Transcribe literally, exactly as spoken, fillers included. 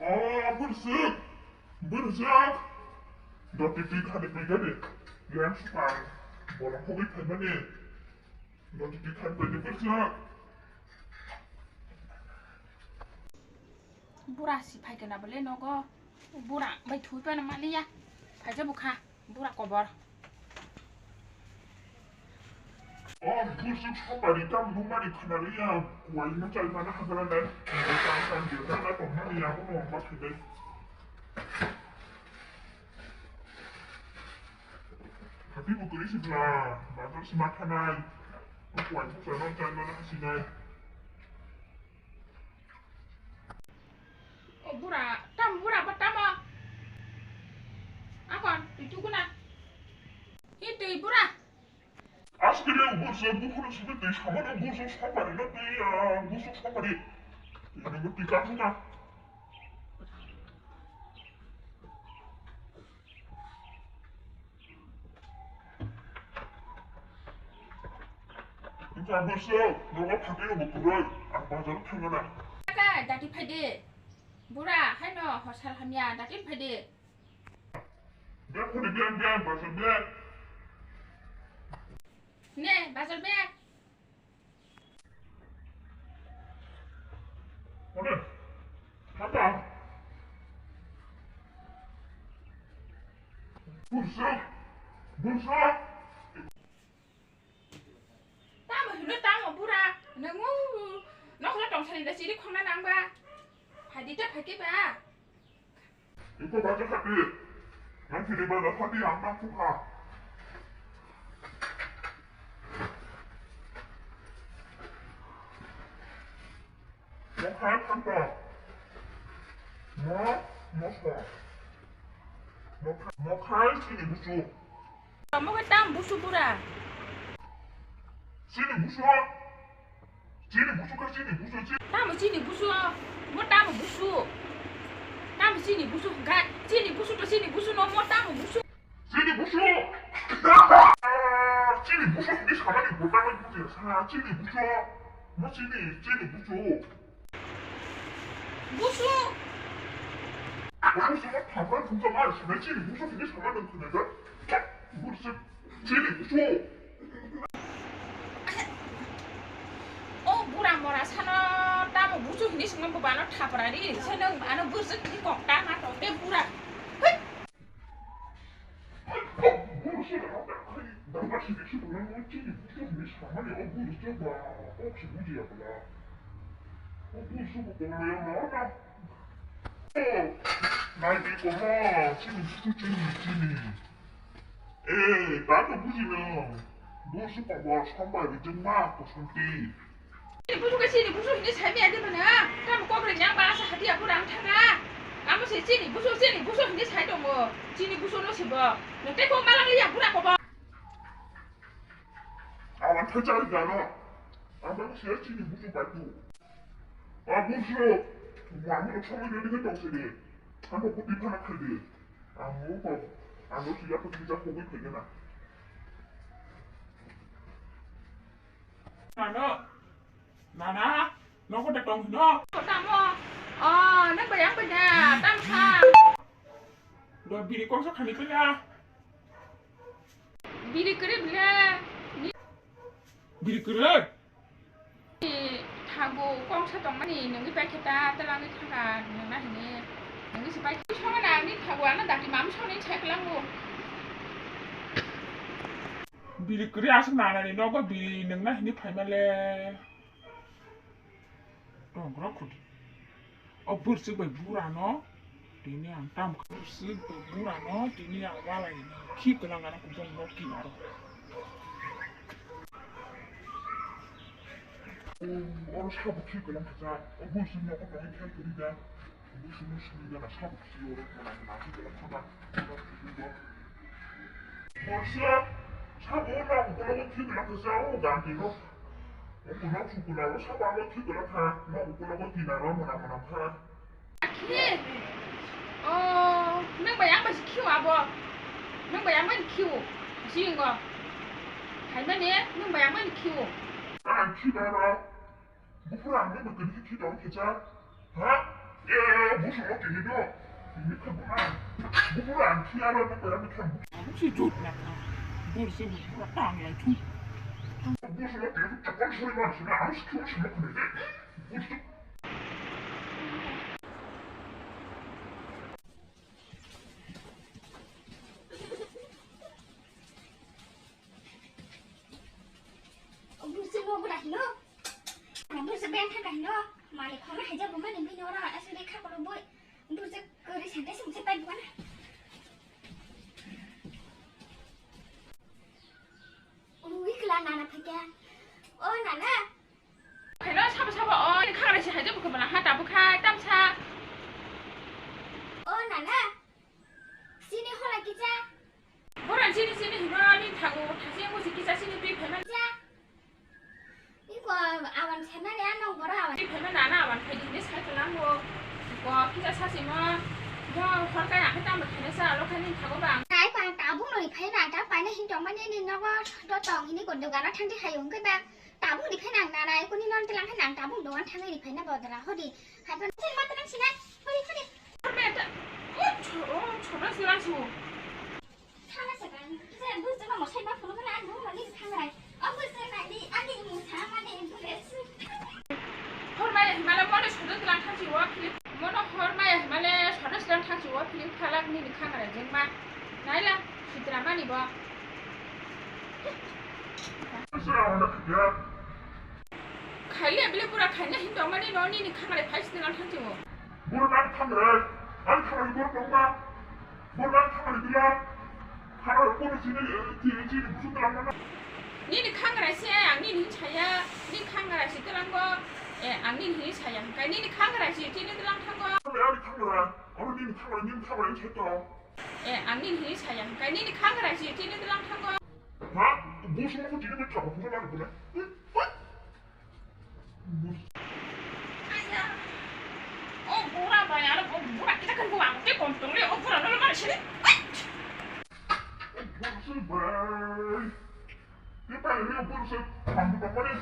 O bwrwswk, bwrwswk. Doti twi thani phaikha de. Yang swkang. Bola hogwi phaimani. Doti twi thani phaikha bwrwswk. Bura si phaikha na bole nogo. Bura bai thui pana mani ya. Phaija bukha. Bura kobor. O bwswk sopari tam bumani khwnaliya, kuaino chaimano hagala nai. Tam tam de dana tongmani yago no ma thidai. Happy bukuri sibla, bazar sima thanai. O kuai bukra no chaimano hasinai. O bura, tam bura ba tamo? Akon, twi tuguna. Hi twi bura? Askiri o bwswk bukhuru simi twi samani bwswk sopari no twi, ah, bwswk sopari. Ini twi kamu na. Wngkha bwswk, nogo phatwi rwbo kwrwi, ang bazar thangna. Kaka, dati phaidi. Bura, haino hosal hamya, dati phaidi. Bia khoni bia, bia, bazar bia. Ne, bazar bia. Ore, kaka. Bwswk, bwswk. Tamo hino tamo bura, nangmo nokla tongsani da siri khongna nangba. Phadi ta phake ba. Iko baja khati. Nang siri baja khati ang nang phuka. Mokhai phanto. Mo, moso. Mokhai, mokhai chini busu. Mo ke tam busu bura. Chini busu. Chini busu ka chini busu chi. Tamo chini busu. Mo tamo busu. Tamo chini busu. Ga, chini busu to chini busu no mo tamo busu. Chini busu. Chini busu ni samani botang ni busu sa chini busu. Mo chini, chini busu. Busu. Busu ma thamban busu ma sini chini busu ni samani busu da. Busu chini busu. O bura mora sano tamo busu hini singmo bubano thapra ri. Sano ano busu ni kokta ma to te bura. Hei. Nai di komo, chini, chini, chini. Eh, ta to buji no. Bo su komo, somba di jengma, kosonti. Chini busu ke chini busu hini sai mi adi mana? Tam kok re nyang ba sa hati aku rang thanga. Amo se chini busu, chini busu hini sai tongo. Chini busu no se bo. No te ko malang liya bura ko bo. Awan thajal jano. Amo se chini busu batu. A busu. Mami no chama ni ke tong se de. Amo ko di phana khade. Amo ko. Amo se ya ko di ja ko ke na. Nano, nana, nogo de tong hino. Tamo, oh, nang bayang banya, tam kha. Do biri kongsa khani kaya. Biri kiri bile. Biri kiri. Thago kongsa tongmani nungwi pai kheta, talangwi thangkha, nungna hini, nungwi se pai. Songna ni thago ano dati mam songni sai klango. Biri kwrwi aswk nanani nogo biri nungna hini phaima le. Tongkro khudi. O bwrchwk bai bura no tini ang tam kha. Bwrchwk bai bura no tini ang walai ni khi kwlang ano kubong no kinaro. Oro sabo khi kwlang kha. O bwrchwk no ko tongwi khe kwrwi da. Bwswk no simi gana sabo khi oro mwnang mwnang khe kwlang kha ba. Borsa sabo na ukologo khi kwlang kha sa o gam tino. O kuno su kuno o sabo abo khi kwlang kha. No ukologo tina ro mwnang mwnang kha. Khi. O, nang bai ang bai khi abo. Nang bai ang bai khi. Singo. Hai mane nang bai ang bai khi. Ang khi ro. Buphuru ang nokbo kwrwi khe tong khe cha? Ha? Eh, busu mo tini do. Tini kha buna. Bubura ang thia ro na pera bikha. Ang si jut na ka. Bur se bubura tang lai thu. Busu mo tini chapal suri man sina ang si khu si mo khne. Busu. Busu mo bura hino. Busu beng kha hino. Malik khona haja buma ni bini ora asli kha kolo boi. Burjak kori sante sumse pai bukan. Ui kela nana phakya. O nana. Hello, sabo sabo, o, khagra si haja buka bana ha tabu khai tamsa. O nana. Sini hola kisa. Boran sini sini hino ni thago, thasi ang si kisa sini twi phaima. Ja. Iko awan sanani ano bora awan. Twi phaima nana awan khai dine sai pelango. Ko kisa sasi mo, mo hor kai akhai tamo thane sa lo khani thago bang. Kai pa tabung no ri phaina ta paina hin tong mani ni nogo do tong hini ko dogana thangti hayo hingke ba. Tabung ri phaina ang nana iko ni non telang khe nang tabung dogan thangwi ri phaina bodra hodi. Hai pa chen ma telang sinai. Hodi hodi. Hor me ta. O cho, o chona sila su. Thana se kan. Kisa bus jema mo sai ma phuru kana ang mo ni thangrai. O bus jema ni ani mo sa ma ni bus. Hor maya himala mo le sodo tlang thang si wa phili. Mo no hor maya himale sodo tlang thang si wa phili phalak ni ni khangrai jeng ma. Naila sitra mani bo. Khaile bile pura khaina hin tongmani no nini khangrai phai sini lang thangtimo. Buru nang khangrai, ang khangrai buru tongma. Buru nang khangrai bila. Khangrai buru sini, sini, sini busu telang mana. Nini khangrai se ang nini hin saya, nini khangrai si telang bo. Eh, ang nini hin saya, kai nini khangrai si sini telang thango. Khangrai, ang khangrai, ang nini khangrai, nini khangrai sai to. Eh, ang nini hini saya, hingkai nini khangrai si, chini tlang thango. Ha? Bo songmo ko chini thago, phuru mani bole. Aya. O bura bai, aro o bura kita kan bo ang te kom tong le, o bura no mari sini. O bura sini bai. Kita ini o bura sini, mampu tak mani.